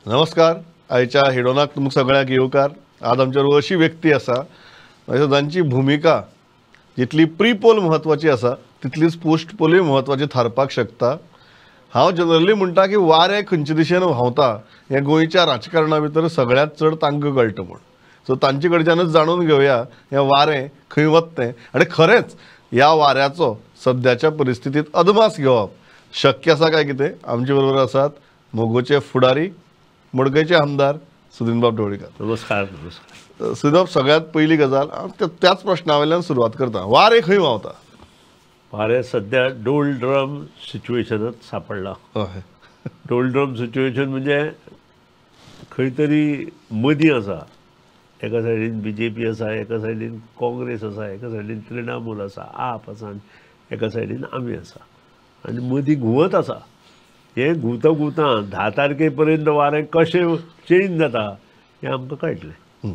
नमस्कार, आयच्या हेडोनाक तुमकां सगळ्यांक येवकार. आज आमच्या बरोबर अशी व्यक्ती आसा जांची भुमिका जितली प्री पोल म्हत्वाची आसा तितलीच पोस्ट पोलूय म्हत्वाची थारपाक शकता. हांव जनरली म्हणटा की वारें खंयचे दिशेन व्हांवता हें गोंयच्या राजकारणा भितर सगळ्यांत चड तांकां कळटा म्हूण. सो तांचे कडच्यानच जाणून घेवया हें वारें खंय वता तें आनी खरेंच ह्या वाऱ्याचो सद्याच्या परिस्थितींत अदमास घेवप शक्य आसा काय कितें. आमचे बरोबर आसात मगोचे फुडारी, मडकयचे आमदार सुदिनबाब ढवळीकर. नमस्कार. नमस्कार सुदिनबाब, सगळ्यात पयली गजाल त्याच प्रश्ना वयल्यान सुरवात करता, वारें खंय व्हांवता? वारें सद्या डोल ड्रम सिच्युएशनात सापडला. हय, डोल ड्रम सिच्युएशन म्हणजे खंय तरी मदीं आसा. एका सायडीन बी जे पी आसा, एका सायडीन काँग्रेस आसा, एका सायडीन तृणमूल आसा, आप आसा, आनी एका सायडीन आमी आसा, आनी मदीं घुंवत आसा. हें घुंवता घुंवता 10 तारखे पर्यंत वारें कशें चेंज जाता हें आमकां कळटलें.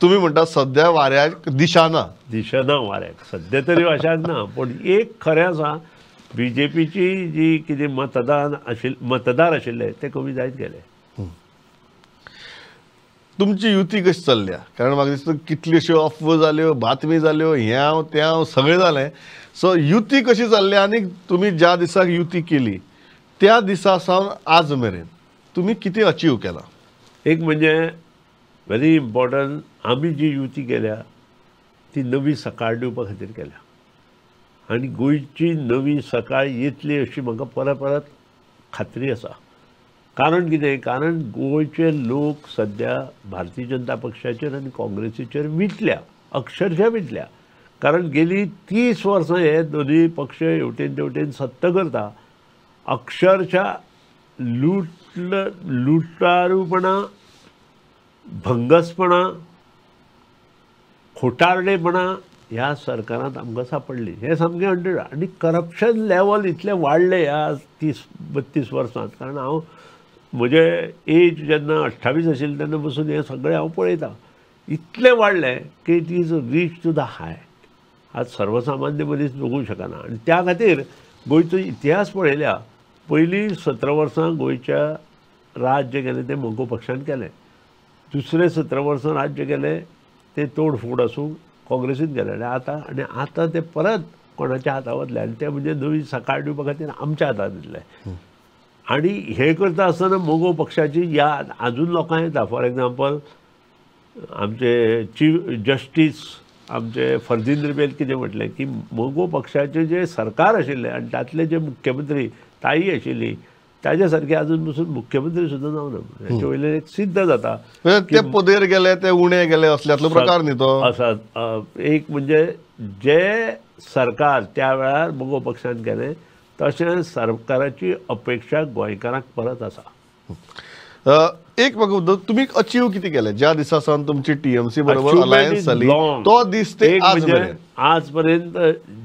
तुमी म्हणटा सद्या वाऱ्याक दिशा ना. दिशा ना वाऱ्याक सद्या तरी वाशाक ना. पूण एक खरें आसा, बी जे पीची जी कितें मतदान मतदार आशिल्ले ते कमी जायत गेले. तुमची युती कशी चल्ल्या? कारण म्हाका दिसता कितल्योश्यो अफवा जाल्यो, बातमी जाल्यो, हें तें सगळें जालें. सो युती कशी चल्ल्या आनी तुमी ज्या दिसाक युती केली त्या दिसा सावन आज मेरेन तुमी कितें अचीव केलां? एक म्हणजे व्हेरी इम्पॉर्टंट, आमी जी युती केल्या ती नवी सकाळ दिवपा खातीर केल्या आनी गोंयची नवी सकाळ येतली अशी म्हाका परत परत खात्री आसा. कारण कितें? कारण गोंयचे लोक सद्या भारतीय जनता पक्षाचेर आनी काँग्रेसीचेर विटल्या, अक्षरशः विटल्या. कारण गेली 30 वर्सां हे दोनूय पक्ष हेवटेन तेवटेन सत्ता करता. अक्षरशः लुटारूपणा, भंगसपणा, खोटारडेपणा ह्या सरकारांत आमकां सापडली. हें सामकें 100. आनी करप्शन लेवल इतलें वाडलें ह्या 30-32 वर्सांत. कारण हांव म्हजे एज जेन्ना 28 आशिल्ली तेन्ना पसून हें सगळें हांव पळयतां. इतलें वाडलें की it is reach to the high. आज सर्वसामान्य मनीस जगूंक शकना. आनी त्या खातीर गोंयचो इतिहास पळयल्या, पयलीं 17 वर्सां गोंयच्या राज्य केलें तें मगो पक्षान केलें, दुसरे 17 वर्सां राज्य केलें तें तोडफोड आसूं काँग्रेसीन केलें, आनी आतां तें परत कोणाच्या हाता वतलें आनी तें म्हणजे नवी सकाळ दिवपा खातीर आमच्या हातांत दितलें. आनी हें करता आसतना मगो पक्षाची याद आजून लोकांक येता. फॉर एग्जाम्पल, आमचे चीफ जस्टीस आमचे फर्दीन रिबेल कितें म्हटलें की मगो पक्षाचें जें सरकार आशिल्लें आनी तातले जे मुख्यमंत्री ताई आशिल्ली ताज्या सारके आजून पसून मुख्यमंत्री सुद्दां जावना. हेचे वयल्यान एक सिद्ध जाता ते पदेर गेले, ते उणे गेले असल्यातलो प्रकार न्ही तो आसा. एक म्हणजे जे सरकार त्या वेळार मगो पक्षान केलें तशें सरकाराची अपेक्षा गोंयकारांक परत आसा. एक म्हाका तुमी अचीव कितें केलें ज्या दिसा सावन तुमची टीएमसी बरोबर अलायन्स जाली तो दीस ते आज मेरेन? आजपर्यंत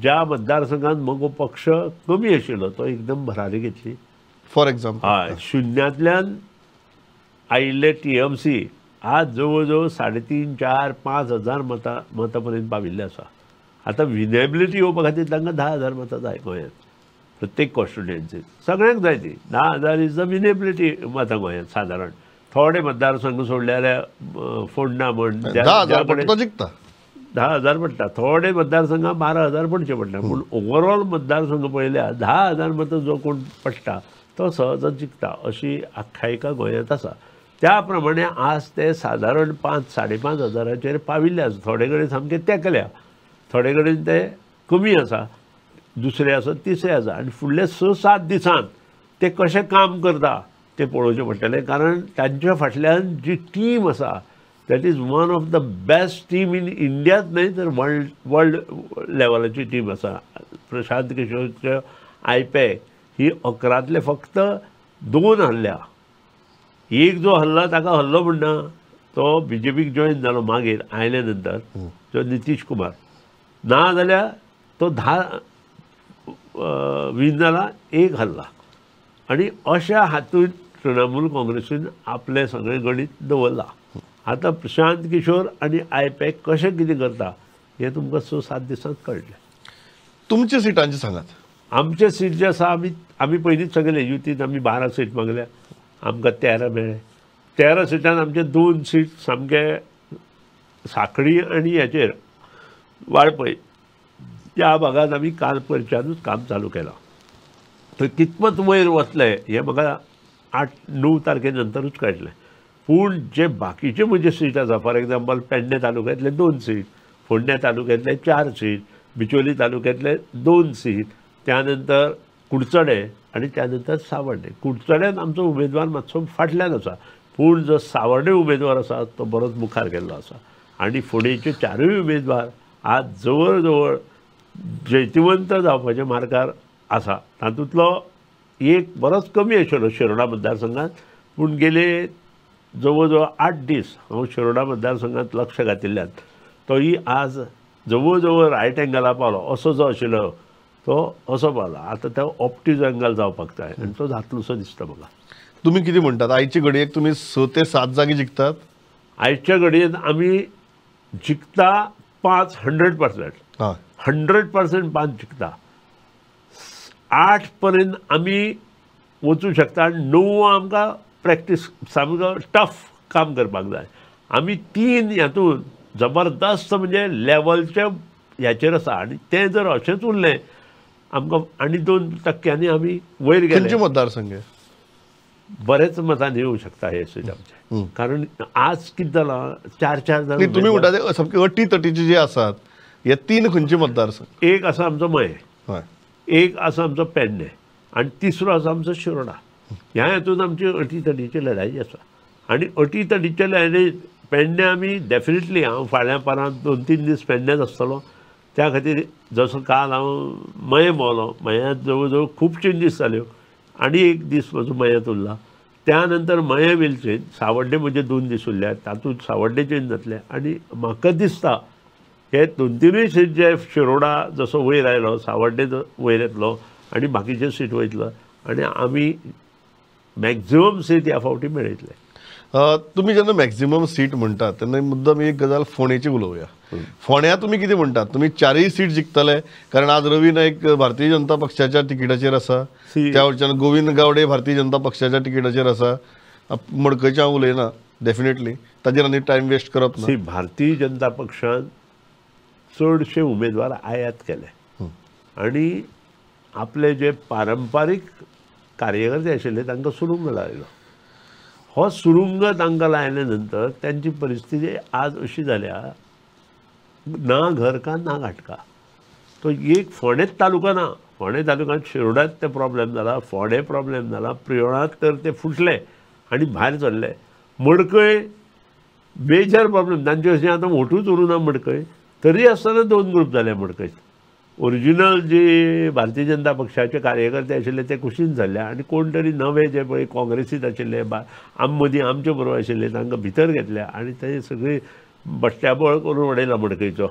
ज्या मतदारसंघात मगो पक्ष कमी आशिल्लो तो एकदम भरारी घेतली. फॉर एग्जाम्पल, हय, शुन्यांतल्यान आयिल्ले टीएमसी आज जवळ जवळ 3.5, 4, 5 हजार मतां पर्यंत पाविल्ले आसा. आतां विनेबिलिटी येवपा खातीर तांकां 10,000 मतां जाय गोंयांत, प्रत्येक कॉन्स्टिट्युएन्सीत सगळ्यांक जाय ती 10,000 is the विनेबिलिटी मतां गोंयांत. सादारण थोडे मतदारसंघ सोडले जाल्यार फोंडा म्हण 10,000 जिखता, 10,000 पडटा, थोडे मतदारसंघात 12,000 पडचे पडटा. पूण ओवरऑल मतदारसंघ पळयल्यार 10,000 मतां जो कोण पडटा तो सहज जिखता अशी आख्यायिका गोंयांत आसा. त्या प्रमाणे आज ते सादारण 5, 5.5 हजाराचेर पाविल्ले आसा. थोडे कडेन सामके तेंकल्या, थोडे कडेन ते कमी आसा, दुसरे आसा, तिसरे आसा. आनी फुडले 6-7 दिसांत ते कशें काम करता तें पळोवचें पडटलें. कारण तांच्या फाटल्यान जी टीम आसा that is one of the best team in इंडियाच न्हय तर वर्ल्ड लेवलाची टीम आसा. प्रशांत किशोरच्या आयपॅक ही 11 फक्त 2 हल्ल्या. एक जो हल्ला ताका हल्लो म्हणना, तो बी जे पीक जॉयन जालो मागीर आयले नंतर जो नितीश कुमार, ना जाल्यार तो 10 वीन जाला, 1 हल्ला. आनी अशा हातूंत तृणमूल काँग्रेसीन आपलें सगळें गणीत दवरलां. आतां प्रशांत किशोर आनी आयपॅक कशें कितें करता हें तुमकां 6-7 दिसांत कळटलें. तुमच्या सिटांचें सांगात. आमचे सीट जे आसा, आमी पयलींच सगळे युतींत आमी 12 सीट मागल्या, आमकां 13 मेळ्ळे. 13 सिटान आमचे 2 सीट सामके साखळी आनी हेचेर वाळपय त्या भागांत आमी काल परच्यानूच काम चालू केलां. थंय कितपत वयर वतले हें म्हाका 8-9 तारखे नंतरूच कळटलें. पूण जे बाकीचे म्हजे सीट आसा, फॉर एग्जाम्पल पेडणे तालुक्यांतले 2 सीट, फोंड्या तालुक्यांतले 4 सीट, बिचोली तालुक्यांतले 2 सीट, त्यानंतर कुडचडे आनी त्यानंतर सावर्डे. कुडचड्यान आमचो उमेदवार मातसो फाटल्यान आसा, पूण जो सावर्डे उमेदवार आसा तो बरोच मुखार गेल्लो आसा. आनी फोंडेचे 4 उमेदवार आज जवळ जवळ जैतिवंत जावपाच्या मार्गार आसा. तातूंतलो एक बरोच कमी आशिल्लो शिरोडा मतदारसंघात, पूण गेले जवळ जवळ 8 दीस हांव शिरोडा मतदारसंघात लक्ष घातिल्ल्यान तोय आज जवळ जवळ रायट एंगला पावलो. असो जो आशिल्लो तो असो पावला, आतां तो ऑप्टीज एंगल जावपाक जाय आनी तो जातलोसो दिसता म्हाका. तुमी कितें म्हणटात आयचे घडयेक तुमी 6 ते 7 जागी जिखतात? आयच्या घडयेन आमी जिखता 5, 100%, 100% 5 जिखता. 8 पर्यंत आमी वचूं शकता. 9 आमकां प्रॅक्टीस सामको टफ काम करपाक जाय. आमी 3 हातून जबरदस्त म्हणजे लेवलच्या ह्याचेर आसा आनी तें जर अशेंच उरलें आमकां आनी 2% आमी वयर गेले. खंयचे मतदारसंघ बरेच मतांनी येवं शकता हे सीट आमचे, कारण आज कितें जालां 4-4 जाण. तुमी म्हणटा ते सामके अटी तटीचे जे आसात हे 3 खंयचे मतदारसंघ? एक आसा आमचो मये, एक आसा आमचो पेडणे आनी तिसरो आसा आमचो शिरोडा. ह्या हातून आमची अटी तटीची लढाई आसा आनी अटी तटीच्या लढाई पेडणे आमी डेफिनेटली, हांव फाल्यां परां 2-3 दीस पेडण्याच आसतलो. त्या खातीर जसो काल हांव मये भोंवलो, मयांत जवळ जवळ खूब चेंजीस जाल्यो आनी एक दीस म्हजो मयांत उरला. त्या नंतर मये will change, Savarde म्हजे 2 दीस उरल्या तातूंत सावड्डे चेंज जातले. आनी म्हाका दिसता हे 2-3 सीट जे शिरोडा जसो वयर आयलो, सावड्डे वयर येतलो आनी बाकीचे सीट वयतलो आनी आमी मॅक्झिमम सीट ह्या फावटी मेळयतले. तुमी जेन्ना मॅक्झिमम सीट म्हणटात तेन्ना मुद्दम एक गजाल फोंडेची उलोवया. फोंड्या तुमी कितें म्हणटात? तुमी 4 सीट जिखतले? कारण आज रवी नायक भारतीय जनता पक्षाच्या तिकिटाचेर आसा, त्या वटच्यान गोविंद गावडे भारतीय जनता पक्षाच्या तिकिटाचेर आसा. मडकयचें हांव उलयना डेफिनेटली, ताजेर आनी टायम वेस्ट करप ना. भारतीय जनता पक्षान चडशे उमेदवार आयात केले आनी आपले जे पारंपारीक कार्यकर्ते आशिल्ले तांकां सुरुंग लायलो. हो सुरुंग तांकां लायले नंतर तांची परिस्थिती आज अशी जाल्या, ना घर का ना घाटका. तो एक फोंडेच तालुका ना, फोंडे तालुक्यांत शिरोडात ते प्रॉब्लेम जाला, फोंडे प्रॉब्लेम जाला, प्रियोळांत तर ते फुटले आनी भायर सरले. मडकय मेजर प्रॉब्लेम तांचे, अशें आतां वोटूच उरूं ना मडकय, तरी आसतना 2 ग्रूप जाले मडकय. ओरिजिनल जे भारतीय जनता पक्षाचे कार्यकर्ते आशिल्ले ते कुशीन जाल्ले आनी कोण तरी नवे जे पळय काँग्रेसीत आशिल्ले, आम मदीं आमचे बरोबर आशिल्ले तांकां भितर घेतले आनी ते सगळी बट्ट्याबळ करून उडयला मडकयचो.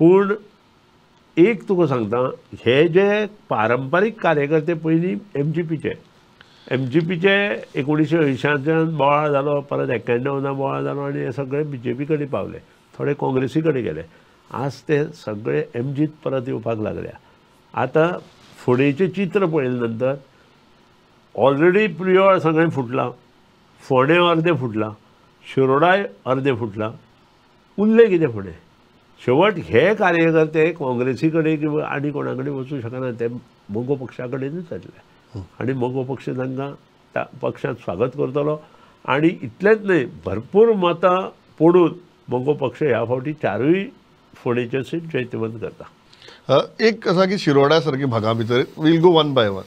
पूण एक तुका सांगता, हे जे पारंपारीक कार्यकर्ते पयलीं एमजीपीचे, एमजीपीचे 1980च्यान बोवाळ जालो, परत 91 बोवाळ जालो आनी हे सगळे बीजेपी कडेन पावले, थोडे काँग्रेसी कडेन गेले. आज ते सगळे एमजीत परत येवपाक लागल्या. आतां फोंडेचें चित्र पळयले नंतर ऑलरेडी प्रियोळ सगळें फुटलां, फोंडें अर्दें फुटलां, शिरोडाय अर्दें फुटलां, उरलें कितें फोंडें? शेवट हे कार्यकर्ते काँग्रेसी कडेन किंवा आनी कोणा कडेन वचूं शकना, ते मगो पक्षा कडेनूच येतले आनी मगो पक्ष तांकां पक्षांत स्वागत करतलो. आनी इतलेंच न्हय, भरपूर मतां पडून मगो पक्ष ह्या फावटी 4 फोंडेचे सीट जैतिवंत करता. एक आसा की शिरोडा सारकी भागा भितर we'll go one by one,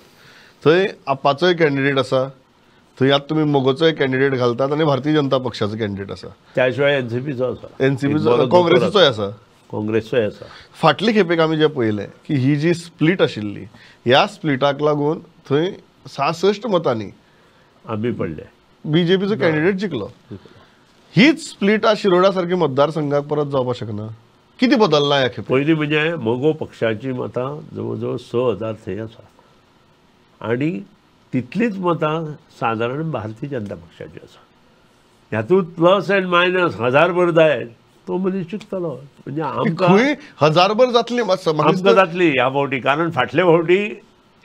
थंय आपाचोय कॅन्डिडेट आसा, थंय आतां तुमी मोगोचोय कॅन्डिडेट घालतात आनी भारतीय जनता पक्षाचो कॅन्डिडेट आसा, त्या शिवाय एनसीपीचो आसा, एनसीपीचो, काँग्रेसीचोय आसा, काँग्रेसचोय आसा. फाटले खेपेक आमी जें पळयलें की ही जी स्प्लीट आशिल्ली, ह्या स्प्लिटाक लागून थंय 66 मतांनी आमी पडले, बीजेपीचो कॅन्डिडेट जिखलो. हीच स्प्लीट आज शिरोडा सारकी मतदारसंघाक परत जावपाक शकना? कितें बदल्लां ह्या खेपे? पयलीं म्हणजे मगो पक्षाची मतां जवळ जवळ 6000 थंय आसा आनी तितलीच मतां सादारण भारतीय जनता पक्षाची आसा. हातूंत प्लस एंड मायनस 1000 जाय तो मनीस जिखतलो. म्हणजे आमकां 1000 जातली, आमकां जातली ह्या फावटी, कारण फाटले फावटी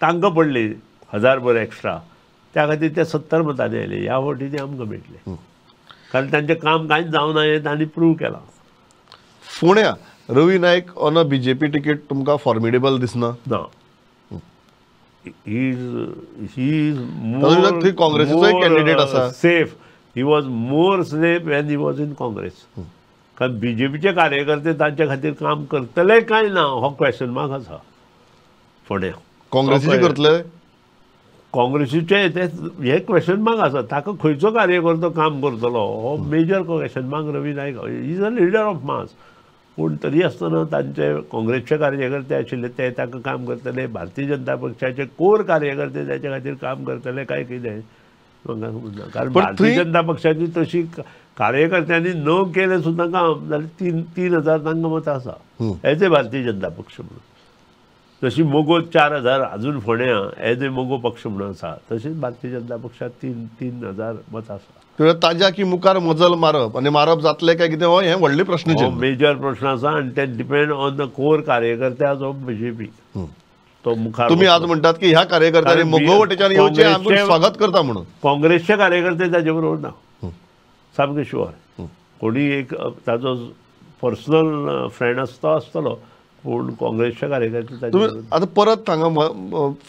तांकां पडली 1000 एक्स्ट्रा, त्या खातीर ते 70 मतांनी आयले. ह्या फावटी ते आमकां मेळटले कारण तांचें काम कांयच जावना हें तांणी प्रूव केलां. फोंड्या Ravi Naik on a BJP ticket तुमकां फॉर्मिडेबल दिसना? ना, he is more काँग्रेसीचो कॅन्डिडेट आसा. Safe, he was more safe when he was in Congress. कारण बीजेपीचे कार्यकर्ते तांचे खातीर काम करतले काय ना हो क्वेश्चन मार्क आसा. फोंड्या काँग्रेसीचे करतले, काँग्रेसीचे ते हे क्वेश्चन मार्क आसा. ताका खंयचो कार्यकर्तो काम करतलो हो major question mark. Ravi Naik is a leader of mass, पूण तरी आसतना तांचे काँग्रेसचे कार्यकर्ते आशिल्ले ते ताका काम करतले, भारतीय जनता पक्षाचे कोर कार्यकर्ते ताचे खातीर काम करतले काय कितें म्हाका समजना. कारण भारतीय जनता पक्षाची तशी कार्यकर्त्यांनी न केलें सुद्दां काम जाल्यार 3,000 तांकां मतां आसा एज ए भारतीय जनता पक्ष म्हणून. जशी मगो 4,000 अजून फोंड्या एज ए मगो पक्ष म्हणून आसा, तशीच भारतीय जनता पक्षात 3,000 मतां आसा. ताज्या की मुखार मजल मारप आनी मारप जातलें काय कितें हो हें व्हडलें प्रश्न, मेजर प्रश्न आसा. आनी ते डिपेंड ऑन the core कार्यकर्त्या जो बीजेपी तो मुखार. तुमी आज म्हणटात की ह्या कार्यकर्त्यांनी मगो वटेच्यान येवचें आमी स्वागत करता म्हणून. काँग्रेसचे कार्यकर्ते ताजे बरोबर ना, सामकें शुअर. कोणी एक ताजो पर्सनल फ्रेंड आसता आसतलो, पूण काँग्रेसचे कार्यकर्ते. तुमी आतां परत हांगा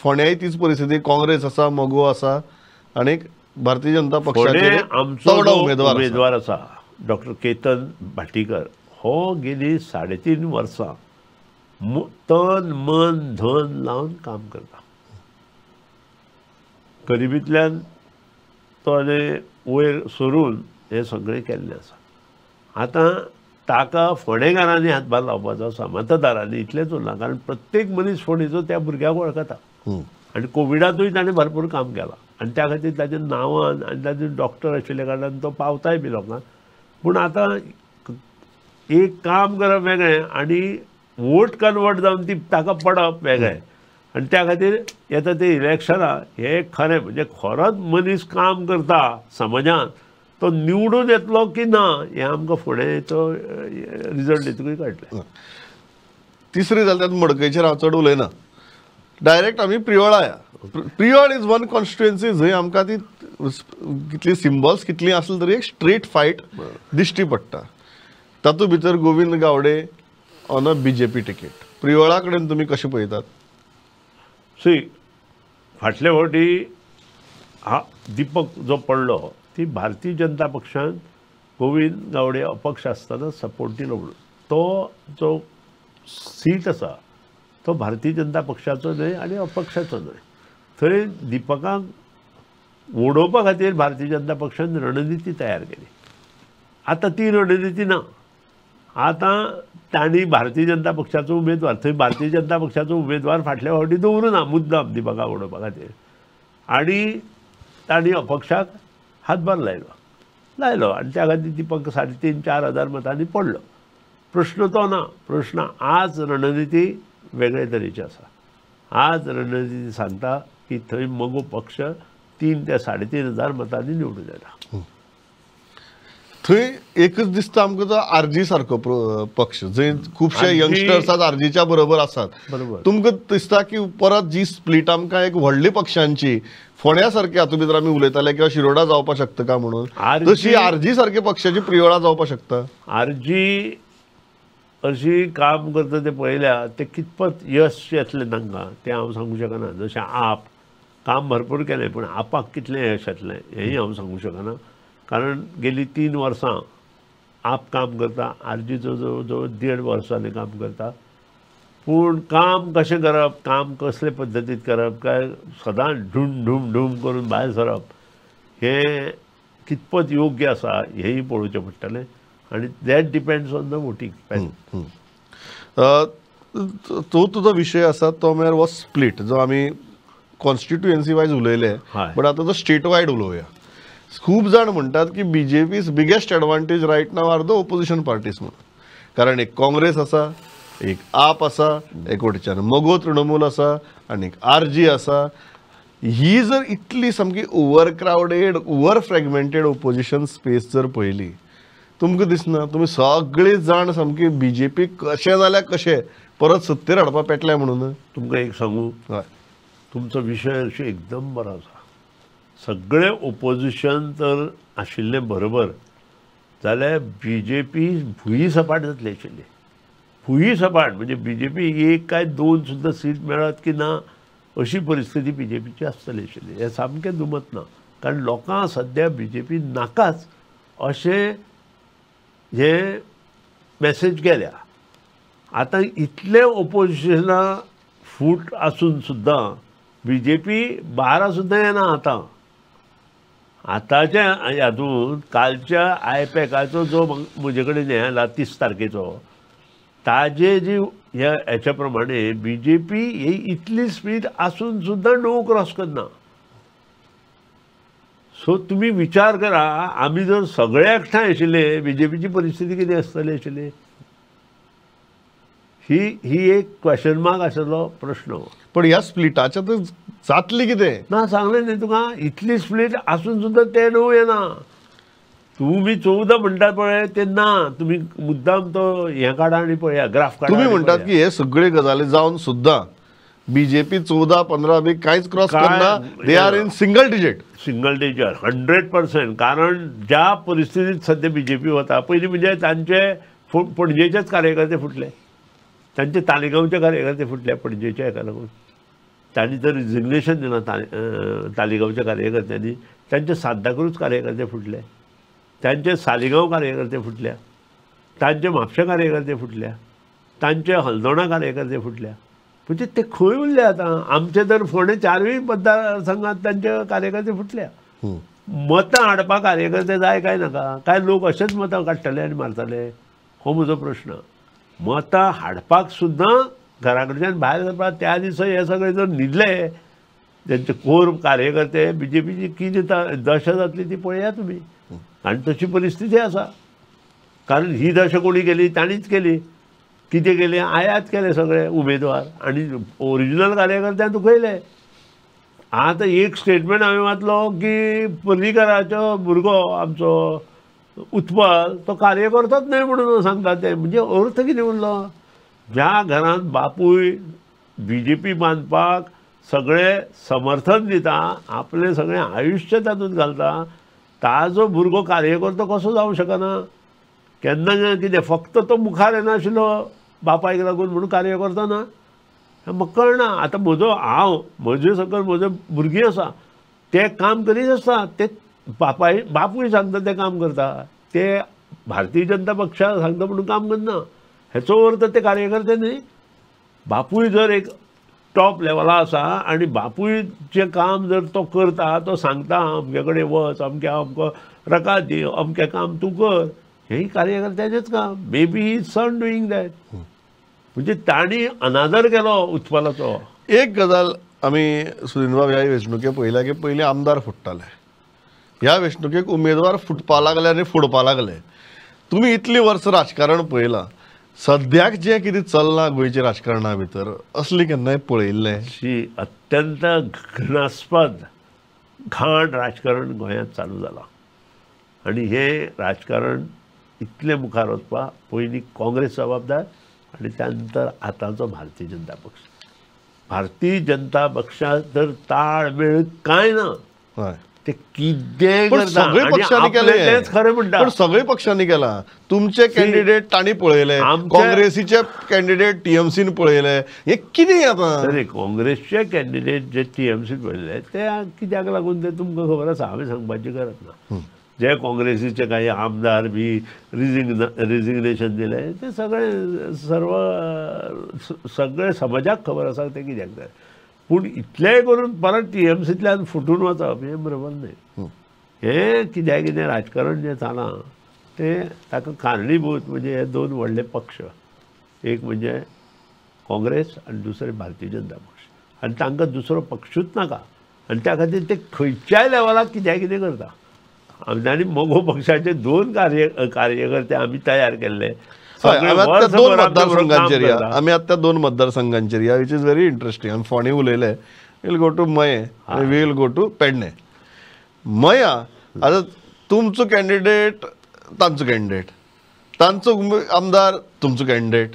फोंड्याय तीच परिस्थिती, काँग्रेस आसा, मगो आसा आनी भारतीय जनता पक्षाचे आमचो उमेदवार आसा डॉक्टर केतन भाटीकर. हो गेली 3.5 वर्सां तन मन धन लावन काम करता. गरिबींतल्यान तो आनी वयर सरून हें सगळें केल्लें आसा. आतां ताका फोंडेकारांनी हातभार लावपाचो आसा, मतदारांनी, इतलेंच उरलां. कारण प्रत्येक मनीस फोंडेचो त्या भुरग्याक वळखता आनी कोविडांतूय ताणें भरपूर काम केलां आनी त्या खातीर ताच्या नांवान आनी ताजे डॉक्टर आशिल्ल्या कारणान तो पावताय बी लोकांक. पूण आतां एक काम करप वेगळें आनी वोट कन्वर्ट जावन ती ताका पडप वेगळें. आनी त्या खातीर येता ते इलेक्शनां हें खरें म्हणजे खरोच मनीस काम करता समाजान तो निवडून येतलो की ना हें आमकां फुडें तो रिजल्ट येतकूय कळटलें. तिसरी जाल्यार मडकयचेर हांव चड उलयना, डायरेक्ट आमी प्रियोळा या. प्रियोळ is one constituency जंय आमकां ती कितली सिम्बॉल्स कितली आसली तरी एक स्ट्रेट फायट दिश्टी पडटा. तातूंत भितर Govind Gawde on a BJP ticket. प्रियोळा कडेन तुमी कशें पळयतात? सी, फाटले फावटी हा दीपक जो पडलो ती भारतीय जनता पक्षान गोविंद गावडे अपक्ष आसतना सपोर्ट दिलो म्हणून तो जो सीट आसा तो भारतीय जनता पक्षाचो न्हय आनी अपक्षाचो न्हय. थंय दीपकाक उडोवपा खातीर भारतीय जनता पक्षान रणनिती तयार केली. आतां ती रणनिती ना. आतां तांणी भारतीय जनता पक्षाचो उमेदवार थंय भारतीय जनता पक्षाचो उमेदवार फाटल्या फावटी दवरूं ना मुद्दाम दीपका उडोवपा खातीर आनी तांणी अपक्षाक हातभार लायलो आनी त्या खातीर दीपक 3,500-4 हजार मतांनी पडलो. प्रश्न तो ना, प्रश्न आज रणनिती वेगळे तरेची आसा. आज रणनिती सांगता की थंय मगो पक्ष 3 ते 3.5 हजार मतांनी निवडून येता. थंय एकच दिसता आमकां तो आरजी सारको पक्ष जंय खुबशे यंगस्टर्स आज आरजीच्या बरोबर आसात. बरोबर, तुमकां दिसता की परत जी स्प्लीट आमकां एक व्हडली पक्षांची फोंड्या सारकी हातूंत भितर आमी उलयताले किंवा शिरोडा जावपाक शकता का म्हणून, तशी आरजी सारके पक्षाची प्रियोळा जावपाक शकता. आरजी अशी काम करता ते पळयल्या ते कितपत यश येतलें तांकां तें हांव सांगूं शकना. जशें आप काम भरपूर केलें पूण आपाक कितलें यश येतलें हेंय हांव सांगूं शकना. कारण गेली 3 वर्सां आप काम करता, आरजी जवळ जवळ 1.5 वर्सांनी काम करता. पूण काम कशें करप, काम कसले पद्दतीत करप, काय सदांच ढूम ढूम ढूम करून भायर सरप हें कितपत योग्य आसा हेंय पळोवचें पडटलें आनी that depends on the voting. तो तुजो विशय आसा तो म्हळ्यार हो स्प्लीट जो आमी कॉन्स्टिट्युएन्सी वायज उलयले, बट आतां तो स्टेट वायड उलोवया. खूब जाण म्हणटात की BJP's biggest advantage right now are the opposition parties म्हणून. कारण एक काँग्रेस आसा, एक आप आसा, एक वटेच्यान मगो तृणमूल आसा आनी एक आरजी आसा. ही जर इतली सामकी over crowded, over fragmented opposition space जर पळयली तुमकां दिसना तुमी सगळे जाण सामकी बीजेपी कशें जाल्यार कशें परत सत्तेर हाडपा पेटल्या म्हणून? तुमकां एक सांगू, हय, तुमचो विशय अशी एकदम बरो आसा. सगळें ओपोजिशन तर आशिल्लें बरोबर जाल्यार बी जे पी भुंयी सपाट जातली आशिल्ली. भुंयी सपाट म्हणजे बी जे पी एक काय दोन सुद्दां सीट मेळत की ना अशी परिस्थिती बी जे पीची आसतली आशिल्ली. हें सामकें दुमत ना, कारण लोकांक सद्या बी जे पी नाकाच अशें हे मॅसेज गेल्या. आतां इतलें ओपोजिशना फूट आसून सुद्दां बी जे पी 12 सुद्दां येना. आतां आतांच्या हातूंत कालच्या आयपॅकाचो जो म्हजे कडेन हें आयला 30 तारखेचो, ताजे जी ह्या हेच्या प्रमाणे बी जे पी ही इतली स्पीड आसून सुद्दां 9 क्रॉस करना. सो तुमी विचार करा, आमी जर सगळे एकठांय आशिल्ले बी जे पीची परिस्थिती कितें आसतली आशिल्ली? ही ही एक क्वेश्चन मार्क आशिल्लो प्रश्न. पण ह्या स्प्लिटाच्या तर जातली कितें ना सांगलें न्ही तुका, इतली स्प्लीट आसून सुद्दां ते 9 येना. तुमी 14 म्हणटात पळय ते ना, तुमी मुद्दाम तो हें काडा आनी पळया ग्राफ काडा. तुमी म्हणटात की हे सगळे गजाली जावन सुद्दां बी जे पी 14 15 बी कांयच क्रॉस करना, they are in single digit. Single digit 100%. कारण ज्या परिस्थितीत सद्या बी जे पी वता, पयलीं म्हणजे तांचे पणजेचेच कार्यकर्ते फुटले, तांचे तालिगांवचे कार्यकर्ते फुटले पणजेच्या हेका लागून. तांणी तर रिजिग्नेशन दिलां तालिगांवच्या कार्यकर्त्यांनी, तांचे सांताक्रूज कार्यकर्ते फुटले, तांचे सालिगांव कार्यकर्ते फुटल्या, तांचे म्हापशें कार्यकर्ते फुटल्या, तांचे हल्दोणा कार्यकर्ते फुटल्या. म्हणजे ते खंय उरले आतां? आमचे तर फोंडें 4ूय मतदारसंघात तांचे कार्यकर्ते फुटल्या. मतां हाडपाक कार्यकर्ते जाय काय नाका? काय लोक अशेच मतां काडटले आनी मारतले? हो म्हजो प्रश्न. मतां हाडपाक सुद्दां घरा कडच्यान भायर सरपाक त्या दिसा हे सगळे जर न्हिदले तेंचे कोर कार्यकर्ते, बी जे पीची कितें दशा जातली ती पळया तुमी. आनी तशी परिस्थिती आसा. कारण ही दशा कोणी केली? तांणीच केली. कितें केलें? आयात केले सगळे उमेदवार आनी ओरिजिनल कार्यकर्त्यांक दुखयले. आतां एक स्टेटमेंट हांवें वाचलो की पर्रीकराचो भुरगो आमचो उत्पल तो कार्यकर्तोच न्हय म्हणून सांगता ते. म्हणजे अर्थ कितें उरलो? ज्या घरांत बापूय बी जे पी बांदपाक सगळें समर्थन दिता, आपलें सगळें आयुश्य तातूंत घालता, ताजो भुरगो कार्यकर्तो कसो जावंक शकना? केन्ना कितें फक्त तो मुखार येनाशिल्लो बापायक लागून म्हणून कार्यकर्तो ना? म्हाका कळना. आतां म्हजो हांव म्हजे सकयल म्हजे भुरगीं आसा, ते काम करीत आसता, ते बापाय बापूय सांगता ते काम करता, ते भारतीय जनता पक्षा सांगता म्हणून काम करना. हेचो अर्थ ते कार्यकर्ते न्ही. बापूय जर एक टॉप लेवला आसा आनी बापूयचें काम जर तो करता, तो सांगता अमके कडेन वच, अमके अमको रकाद दी, अमकें काम तूं कर, हें कार्यकर्त्याचेंच काम. May be his son doing that. म्हणजे तांणी अनादर केलो उत्पलाचो. एक गजाल आमी सुदिनबाब ह्या वेंचणुके पळयल्या की पयलीं आमदार फुट्टाले, ह्या वेंचणुकेक उमेदवार फुटपा लागले आनी फोडपा लागले. तुमी इतलीं वर्सां राजकारण पळयलां, सद्याक जें कितें चल्लां गोंयच्या राजकारणा भितर असलें केन्नाय पळयिल्लें? अशी अत्यंत घृणास्पद घाण राजकारण गोंयांत चालू जालां. आनी हें राजकारण इतलें मुखार वचपाक पयलीं काँग्रेस जबाबदार आनी त्या नंतर आतांचो भारतीय जनता पक्ष. भारतीय जनता पक्षाक तर ताळमेळ कांय ना. ते कितें सगळे पक्षांनी केलें, खरें म्हणटा, पण सगळे पक्षांनी केलां. तुमचे कॅन्डिडेट तांणी पळयले, काँग्रेसीचे कॅन्डिडेट टीएमसीन पळयले, हें कितें आतां? काँग्रेसचे कॅन्डिडेट जे टीएमसीन पळयले ते कित्याक लागून ते तुमकां खबर आसा, हांवें सांगपाची गरज ना. जे काँग्रेसीचे काही आमदार बी रिजिग्नेशन दिलें ते सगळे सर्व सगळे समाजाक खबर आसा ते कित्याक जाय. पूण इतलेंय करून परत टीएमसींतल्यान फुटून वचप हें बरोबर न्हय. हें कित्याक कितें राजकारण जें जालां तें ताका कारणीभूत म्हणजे हे दोन व्हडले पक्ष, एक म्हणजे काँग्रेस आनी दुसरें भारतीय जनता पक्ष, आनी तांकां दुसरो पक्षूच नाका आनी त्या खातीर ते खंयच्याय लेवलाक कित्याक कितें करता. आनी मगो पक्षाचे दोन कार्यकर्ते आमी तयार केल्ले. दोन मतदारसंघांचेर या, आमी आतां दोन मतदारसंघांचेर या, which is very interesting. आमी फोंडें उलयले, we'll go to Mayem आनी we'll go to Pernem. मया आतां तुमचो कॅन्डिडेट तांचो कॅन्डिडेट, तांचो आमदार तुमचो कॅन्डिडेट,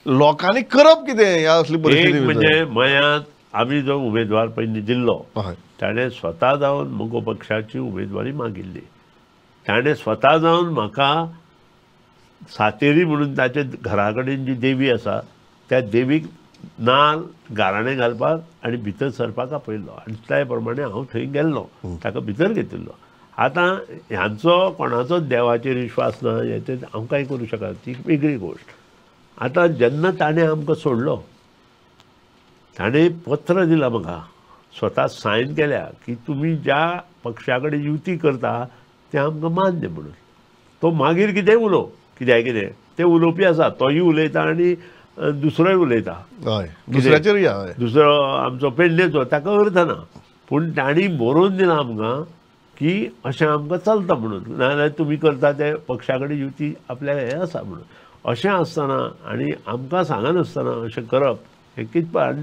लोकांनी करप कितें ह्या असली परिस्थिती? म्हणजे मयांत आमी जो उमेदवार पयलीं दिल्लो ताणें स्वता जावन मगो पक्षाची उमेदवारी मागिल्ली. ताणें स्वता जावन म्हाका सातेरी म्हणून ताचे घरा कडेन जी देवी आसा त्या देवीक नाल गाराणें घालपाक आनी भितर सरपाक आपयल्लो आनी त्या प्रमाणे हांव थंय गेल्लो, ताका भितर घेतिल्लो. आतां ह्यांचो कोणाचो देवाचेर विश्वास ना हें तें हांव कांय करूं शकना, ती वेगळी गोश्ट. आतां जेन्ना ताणें आमकां सोडलो, ताणें पत्र दिलां म्हाका, स्वता सायन केल्या की तुमी ज्या पक्षा कडेन युती करता तें आमकां मान्य म्हणून. तो मागीर कितेंय उलोवं, कित्याक कितें ते उलोवपी आसा, तोय उलयता आनी दुसरोय उलयता, दुसऱ्याचेर दुसरो आमचो पेडणेचो, ताका अर्थ ना. पूण तांणी बरोवन दिलां आमकां की अशें आमकां चलता म्हणून, नाजाल्यार तुमी करता ते पक्षा कडेन युती आपल्याक हें आसा म्हणून. अशें आसतना आनी आमकां सांगनासतना अशें करप हें कितें. आनी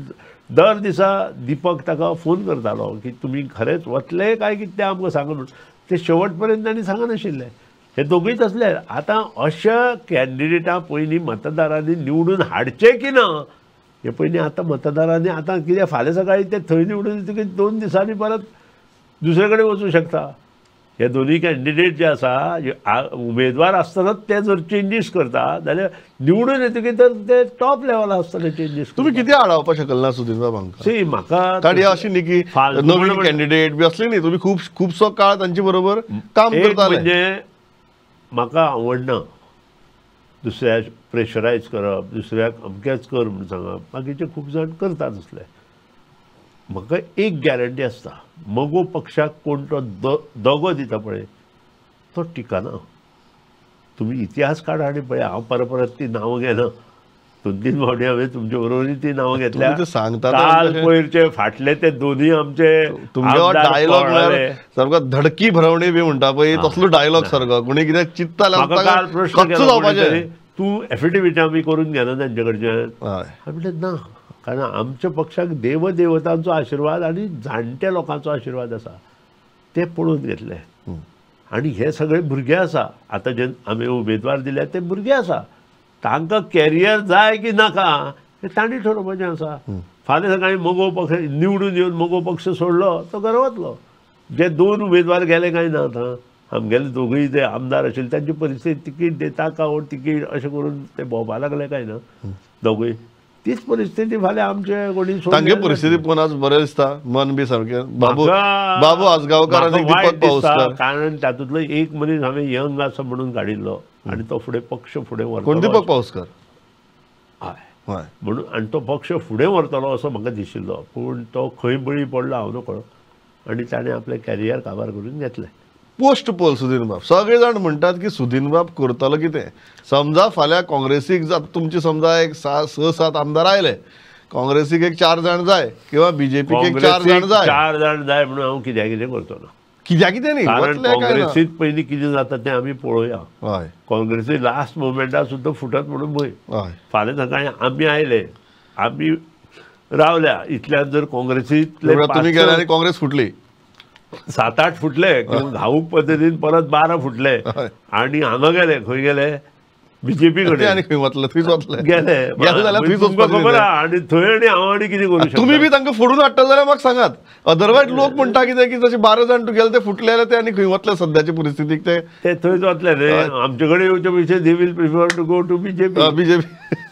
दर दिसा दीपक ताका फोन करतालो की तुमी खरेंच वतले काय कितें तें आमकां सांगा म्हणून. ते शेवट पर्यंत तांणी सांगनाशिल्लें. हे दोगूय तसले. आतां अशा कॅन्डिडेटा पयलीं मतदारांनी निवडून हाडचें की ना हे पयलीं आतां मतदारांनी, आतां कितें फाल्यां सकाळीं ते थंय निवडून येतकीर 2 दिसांनी परत दुसरे कडेन वचूं शकता. हे दोनूय कॅन्डिडेट जे आसा उमेदवार आसतनाच ते जर चेंजीस करता जाल्यार निवडून येतकीर तर ते टॉप लेवला आसतले चेंजीस. तुमी कितें आडावपाक शकना सुधीर बाब हांकां? सी म्हाका कारण अशी न्ही की नवीन कॅन्डिडेट बी असली न्ही, तुमी खूब खुबसो काळ तांचे बरोबर काम करताले. म्हणजे म्हाका आवडना दुसऱ्याक प्रेशरायज करप, दुसऱ्याक अमकेंच कर म्हूण सांगप, बाकीचे खूब जाण करता तसले. म्हाका एक गॅरंटी आसता, मगो पक्षाक कोण तो दगो दिता पळय तो टिकना. तुमी इतिहास काडा आनी पळय, हांव परत परत ती नांवां घेना, 2-3 फावटी हांवें तुमचे बरोबर ती नांवां घेतल्या. काल पयरचे फाटले ते दोनूय आमचे तुमचो डायलॉग म्हळ्यार सारको धडकी भरवणी बी म्हणटा पळय तसलो डायलॉग सारको. कोणी कितें चिंतता काल प्रश्न केलो, तूं एफिडेविटां बी करून घेना तांचे कडच्यान? हांवें म्हणलें ना, कारण आमच्या पक्षाक देवदेवतांचो आशिर्वाद आनी जाणट्या लोकांचो आशिर्वाद आसा, ते पळोवन घेतले. आनी हे सगळे भुरगे आसा, आतां जे आमी उमेदवार दिल्या ते भुरगे आसा, तांकां कॅरियर जाय की नाका हें तांणी ठरोवपाचें आसा. फाल्यां सकाळीं मगो पक्ष निवडून येवन मगो पक्ष सोडलो तो घरा वतलो. जे 2 उमेदवार गेले काय ना आतां आमगेले दोगूय जे आमदार आशिल्ले तांची परिस्थिती तिकीट दिता का तिकीट अशें करून ते भोंवपाक लागले काय ना दोगूय. तीच परिस्थिती फाल्यां आमचे कोणी तांगे परिस्थिती पळोवन आज बरें दिसता मन बी सारकें. बाबू बाबू आजगांवकार आनी दीपक पावसकार, कारण तातूंतलो एक मनीस हांवें यंग आसा म्हणून काडिल्लो आनी तो फुडें पक्ष फुडें व्हरतलो. कोण? दीपक पावसकर. हय, म्हणून आनी तो पक्ष फुडें व्हरतलो असो म्हाका दिशिल्लो, पूण तो खंय बळी पडलो हांव नकळो आनी ताणें आपलें कॅरियर काबार करून घेतलें. पोस्ट पोल सुधीर बाब, सगळे जाण म्हणटात की सुधीर बाब करतलो कितें. समजा फाल्यां काँग्रेसीक तुमची समजा एक 6-7 आमदार आयले, काँग्रेसीक एक 4 जाण जाय किंवा बीजेपीक एक 4 जाण जाय, 4 जाण जाय म्हणून हांव कित्याक कितें करतलो? कित्याक कितें न्ही, कारण काँग्रेसीत पयलीं कितें जाता तें आमी पळोवया. हय, काँग्रेसी लास्ट मोमेंटाक सुद्दां फुटत म्हणून भंय. फाल्यां सकाळीं आमी आयले, आमी रावल्या, इतल्यान जर काँग्रेसींतले तुमी गेले आनी काँग्रेस फुटली, 7-8 फुटले किंवा घाऊक पद्दतीन परत 12 फुटले आनी हांगा गेले, खंय गेले? बीजेपी कडेन गेले तुमकां खबर आहा. आनी थंय आनी हांव आनी कितें करूं शकता? तुमी बी तांकां फोडून हाडटा जाल्यार म्हाका सांगात, अदरवायज लोक म्हणटा कितें की जशे 12 जाण तुगेले ते फुटले जाल्यार ते आनी खंय वतले सद्याचे परिस्थितीक? ते ते थंयच वतले न्ही, आमचे कडेन येवचे पयशे they will prefer to go to BJP. BJP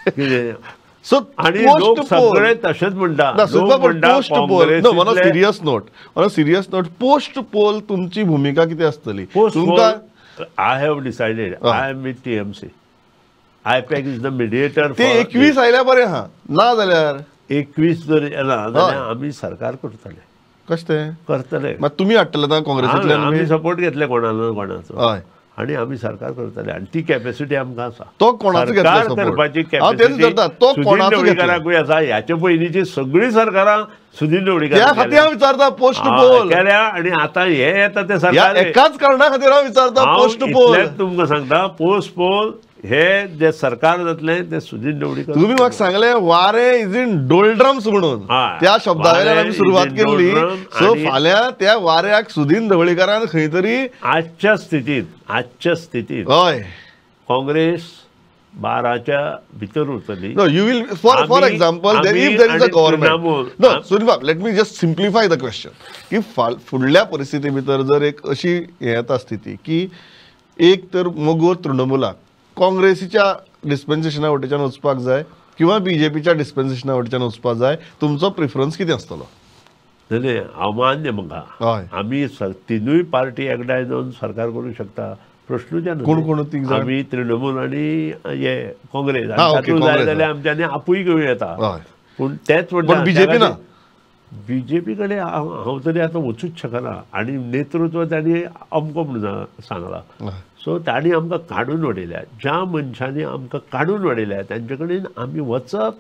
कितें सो आणि लोक सगळे तशेंच म्हणटा. Post poll, on a serious note, on a serious note, post poll तुमची भूमिका कितें आसतली? तुमकां I have decided I am with TMC. IPAC is the mediator. ते 21 आयल्या बरें हा, ना जाल्यार 21 जर येना जाल्यार आमी सरकार करतले. कशें तें करतले? मात तुमी हाडटले आतां काँग्रेसींतल्यान? आमी सपोर्ट घेतले कोणा ना कोणाचो. हय, आनी आमी सरकार करतले आनी ती कॅपॅसिटी आमकां आसा. तो कोणाचो सरकार करपाची कॅपॅसिटी सुधीर ढवळीकाराकूय आसा. ह्याचे पयलींची सगळीं सरकारां सुधीर ढवळीकार त्या खातीर हांव विचारता पोस्ट पोल केल्या आनी आतां हे येता ते सरकार एकाच कारणा खातीर हांव विचारता पोस्ट पोल. तुमकां सांगता, पोस्ट पोल हे जे सरकार जातलें ते सुधीर ढवळीकर. तुमी म्हाका सांगलें वारें is in डोलड्रम्स म्हणून, त्या शब्दा वयल्यान आमी सुरवात केल्ली. सो फाल्यां त्या वाऱ्याक सुधीर ढवळीकारान खंय तरी आजच्या स्थितींत, आजच्या स्थितींत हय काँग्रेस 12च्या भितर उरतली. No, you will, for example, if there is a government. No, Sunil, let me just simplify the question. की फुडल्या परिस्थिती भितर जर एक अशी हें येता स्थिती की एक तर मगोर तृणमूलाक काँग्रेसीच्या डिस्पेन्सेशना वटेच्यान वचपाक जाय किंवा बीजेपीच्या डिस्पेन्सेशना वटेच्यान वचपाक जाय, तुमचो प्रिफरन्स कितें आसतलो? न्ही, हांव मान्य म्हाका आमी तिनूय पार्टी एकठांय जावन सरकार करूंक शकता, प्रश्नूच येना. कोण कोण तीग जाण? आमी तृणमूल आनी हे काँग्रेस, तातूंत जाय जाल्यार आमच्यांनी आपूय घेवं येता, पूण तेच म्हणटा बीजेपी ना. बीजेपी कडेन हांव तरी आतां वचूंक शकना आनी नेतृत्व तांणी अमको म्हणून सांगलां, सो तांणी आमकां काडून उडयल्या. ज्या मनशांनी आमकां काडून उडयल्या तांचे कडेन आमी वचप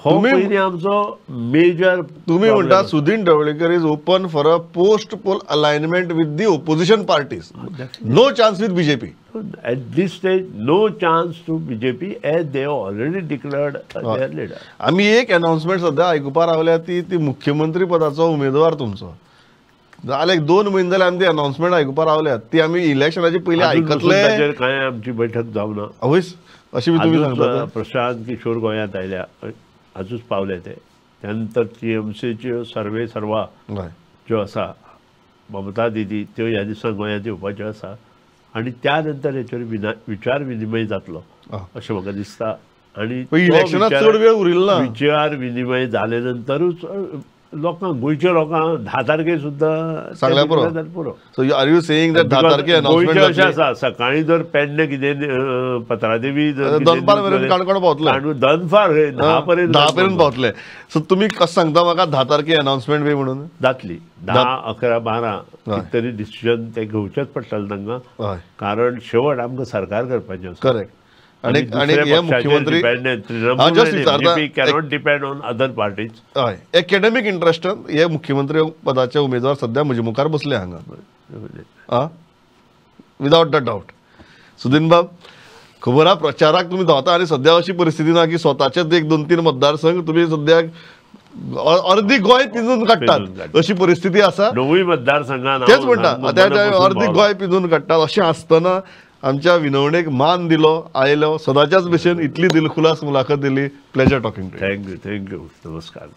हो पयलीं आमचो मेजर. तुमी म्हणटा Sudin Dhavalikar is open for a post poll alignment with the opposition parties, no chance with BJP. At this stage no chance to BJP as they already declared their leader. आमी एक announcement सद्या आयकुपा रावल्या ती ती मुख्यमंत्री पदाचो उमेदवार तुमचो जाल्यार 2 म्हयने जाले आमी ती अनाउन्समेंट आयकुपा रावल्यात, ती आमी इलेक्शनाचे पयलीं आयकतले. ताचेर कांय आमची बैठक जावना. आवयस, अशी बी तुमी सांगता. प्रशांत किशोर गोंयांत आयल्या, आजूच पावले ते. त्यानंतर टीएमसीच्यो सर्वे सर्वा ज्यो आसा ममता दिदी त्यो ह्या दिसांक गोंयांत येवपाच्यो आसा आनी त्या नंतर हेचेर विचार विनिमय जातलो अशें म्हाका दिसता. आनी इलेक्शनाक चड वेळ उरिल्लो ना. विचार विनिमय जाले नंतरूच लोकांक, गोंयच्या लोकांक 10 तारखे सुद्दां सांगल्यार पुरो. So are you saying that 10 तारखे अनाउन्समेंट गोंयचें अशें आसा, सकाळीं जर पेडणे कितें पत्रादेवी जर दनपार मेरेन काणकोण पावतले, दनपार 10 पर्यंत 10 पर्यंत पावतले. सो तुमी कशें सांगता म्हाका 10 तारखे अनाउन्समेंट बी म्हणून जातली? 10, 11, 12 कितें तरी डिसिजन तें घेवचेंच पडटलें तांकां, कारण शेवट आमकां सरकार करपाचें आसा. करेक्ट. आणि हे मुख्यमंत्री डिपेंड ऑन अदर पार्टीज. हय, एकेडमीक इंट्रस्टान हे मुख्यमंत्री पदाचे उमेदवार सध्या म्हजे मुखार बसले हांगा, विदावट the doubt. Sudin बाब, खबर आहा प्रचाराक तुमी धांवता आनी सध्या अशी परिस्थिती ना की स्वताचेच 1, 2, 3 मतदारसंघ तुमी सध्या अर्दी गोंय पिंजून काडटात अशी परिस्थिती आसा. णवूय मतदारसंघान तेच म्हणटा, आतां अर्दी गोंय पिंजून काडटात अशें आसतना आमच्या विनवणेक मान दिलो, आयलो, सदाच्याच भशेन इतली दिलखुलास मुलाखत दिली. Pleasure talking to you. Thank you, thank you, नमस्कार.